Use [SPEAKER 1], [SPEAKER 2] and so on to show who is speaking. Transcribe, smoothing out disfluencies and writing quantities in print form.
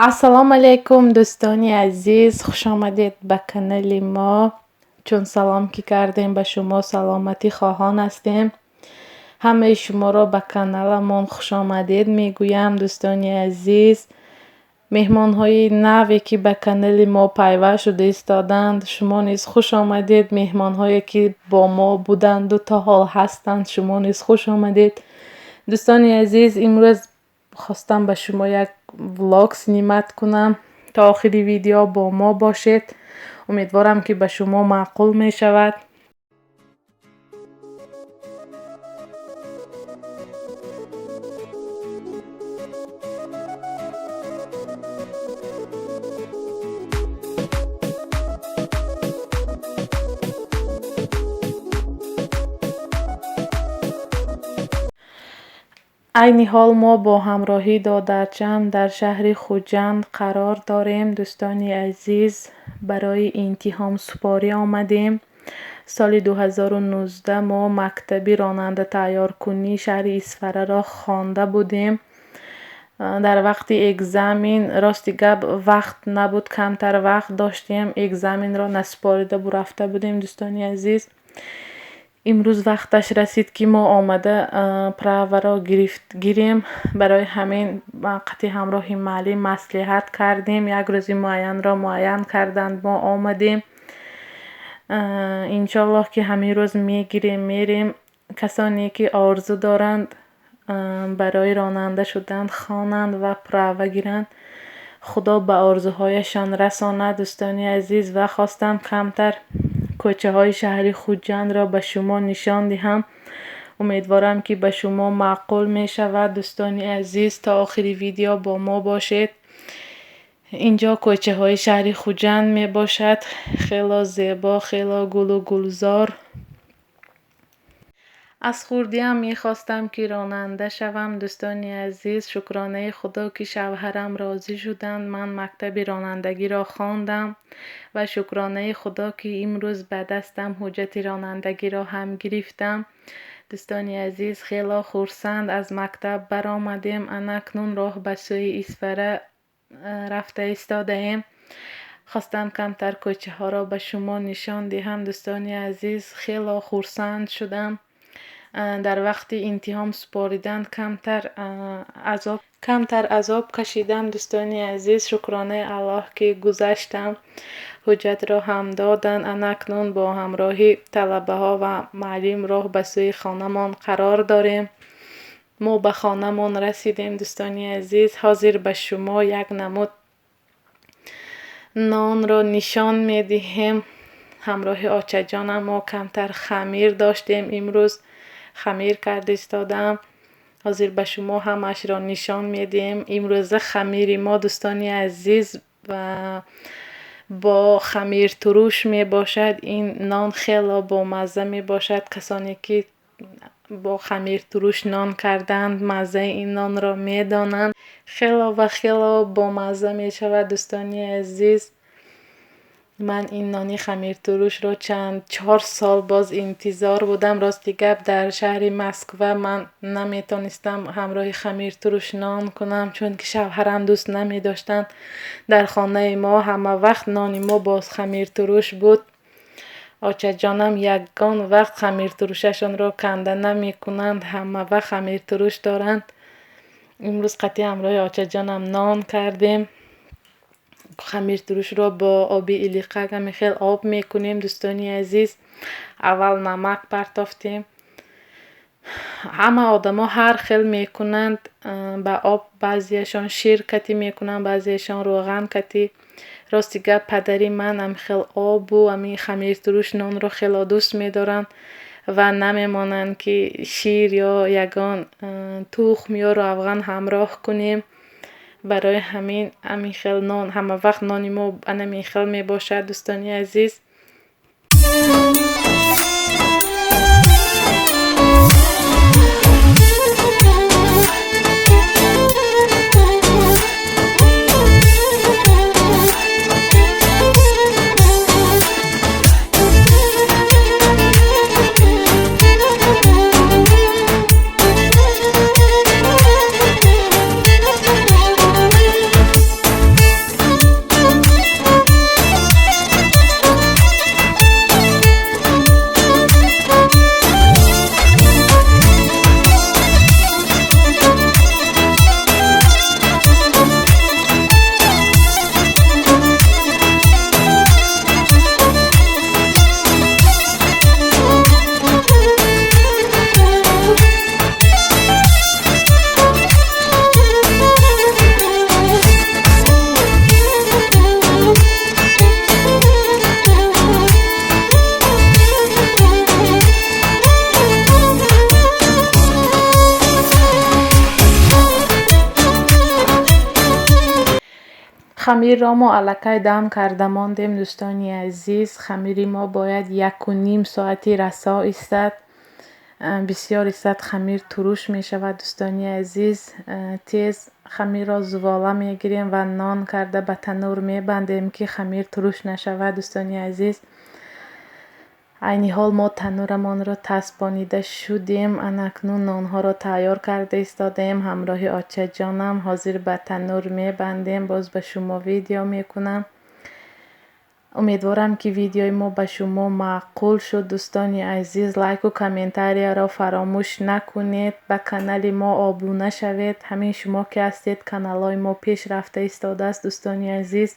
[SPEAKER 1] Ассалому алайкум, дӯстони азиз, хушомадед ба канали мо. Чун салом ки кардем, ба шумо саломатӣ хоҳон ҳастем. Ҳамаи шуморо ба каналамон хушомадед мегӯям, дӯстони азиз. Меҳмонҳои наве, ки ба канали мо пайваст шуда истоданд, шумо низ хуш омадед. Меҳмонҳое, ки бо мо буданду то ҳол ҳастанд, шумо низ хуш омадед. Дӯстони азиз, имрӯз хостам ба шумо як влог снимать кунам. То охири видео бо мо бошед. Умедворам, ки ба шумо маъқул мешавад. Айни ҳол мо бо ҳамроҳии додарчам дар шаҳри Хуҷанд қарор дорем. Дӯстони азиз, барои имтиҳонсупорӣ омадем. Соли 2019 мо мактаби ронандатайёркунии шаҳри Исфараро хонда будем. Дар вақти экзамен, рости гап, вақт набуд, камтар вақт доштем, экзаменро насупорида рафта будем, дӯстони азиз. Имрӯз вақташ расид, ки мо омада праваро гирем. Барои ҳамин қати ҳамроҳи муаллим маслиҳат кардем, як рӯзи муайянро муайян карданд, мо омадем. Иншоаллоҳ, ки ҳамин рӯз мегирем, мерем. Касоне, ки орзу доранд барои ронанда шудан хонанд ва права гиранд, Худо ба орзуҳояшон расонад, дӯстони азиз. Ва хостам камтар кӯчаҳои шаҳри Хуҷандро ба шумо нишон диҳам. Умедворам, ки ба шумо маъқул мешавад, дӯстони азиз. То охири видео бо мо бошед. Инҷо кӯчаҳои шаҳри Хуҷанд мебошад, хело зебо, хело гулу гулзор. Аз хурдиам мехостам, ки ронанда шавам, дӯстони азиз. Шукронаи Худо, ки шавҳарам розӣ шуданд, ман мактаби ронандагиро хондам ва шукронаи Худо, ки имрӯз ба дастам ҳуҷҷати ронандагиро ҳам гирифтам. Дӯстони азиз, хело хурсанд аз мактаб баромадем. Анакнун роҳ ба сӯи Исфара рафта истодаем. Хостам камтар кӯчаҳоро ба шумо нишон диҳам, дӯстони азиз. Хело хурсанд шудам. Дар вақти имтиҳон супоридан камтар азоб кашидам, дӯстони азиз. Шукронаи Аллоҳ, ки гузаштам, ҳуҷҷатро ҳам доданд. Анакнун бо ҳамроҳи талабаҳо ва муаллим роҳ ба сӯи хонамон қарор дорем. Мо ба хонамон расидем, дӯстони азиз. Ҳозир ба шумо як намуд нонро нишон медиҳем. Ҳамроҳи очаҷонам мо камтар хамир доштем, имрӯз хамир карда истодаам. Ҳозир ба шумо ҳамаашро нишон медиҳем. Имрӯза хамири мо, дӯстони азиз, бо хамиртуруш мебошад. Ин нон хело бомазза мебошад. Касоне, ки бо хамиртуруш нон кардаанд, маззаи ин нонро медонанд. Хело ва хело бомазза мешавад, дӯстони азиз. Ман ин нони хамиртурушро чанд 4 сол боз интизор будам. Рости гап, дар шаҳри Москва ман наметонистам ҳамроҳи хамиртуруш нон кунам, чунки шавҳарам дӯст намедоштанд. Дар хонаи мо ҳама вақт нони мо бо хамиртуруш буд. Очаҷонам ягон вақт хамиртурушашонро канда намекунанд, ҳама вақт хамиртуруш доранд. Имрӯз қати ҳамроҳи очаҷонам нон кардем. Хамиртурушро бо оби илиқак ҳамин хел об мекунем, дӯстони азиз. Аввал намак партофтем. Ҳама одамо ҳар хел мекунанд ба об: баъзеяшон шир катӣ мекунанд, баъзеяшон рӯған катӣ. Рости гап, падари ман ҳамин хел обу ҳамин хамиртуруш нонро хело дӯст медоранд ва намемонанд, ки шир ё ягон тухм ё равған ҳамроҳ кунем. Барои ҳамин ҳамин хел нон, ҳама вақт нони мо анамин хел мебошад, дӯстони азиз. Хамирро мо аллакай дам карда мондем, дӯстони азиз. Хамири мо бояд 1,5 соати расо истад. Бисёр истад, хамир туруш мешавад, дӯстони азиз. Тез хамирро зувола мегирем ва нон карда ба танӯр мебандем, ки хамир туруш нашавад, дӯстони азиз. Айни ҳол мо танӯрамонро таспонида шудем. Ана акнун нонҳоро тайёр карда истодаем ҳамроҳи очаҷонам. Ҳозир ба танӯр мебандем, боз ба шумо видео мекунам. Умедворам, ки видеои мо ба шумо маъқул шуд, дӯстони азиз. Лайку комментарияро фаромӯш накунед, ба канали мо обуна шавед. Ҳамин шумо ки ҳастед, каналҳои мо пеш рафта истодааст, дӯстони азиз.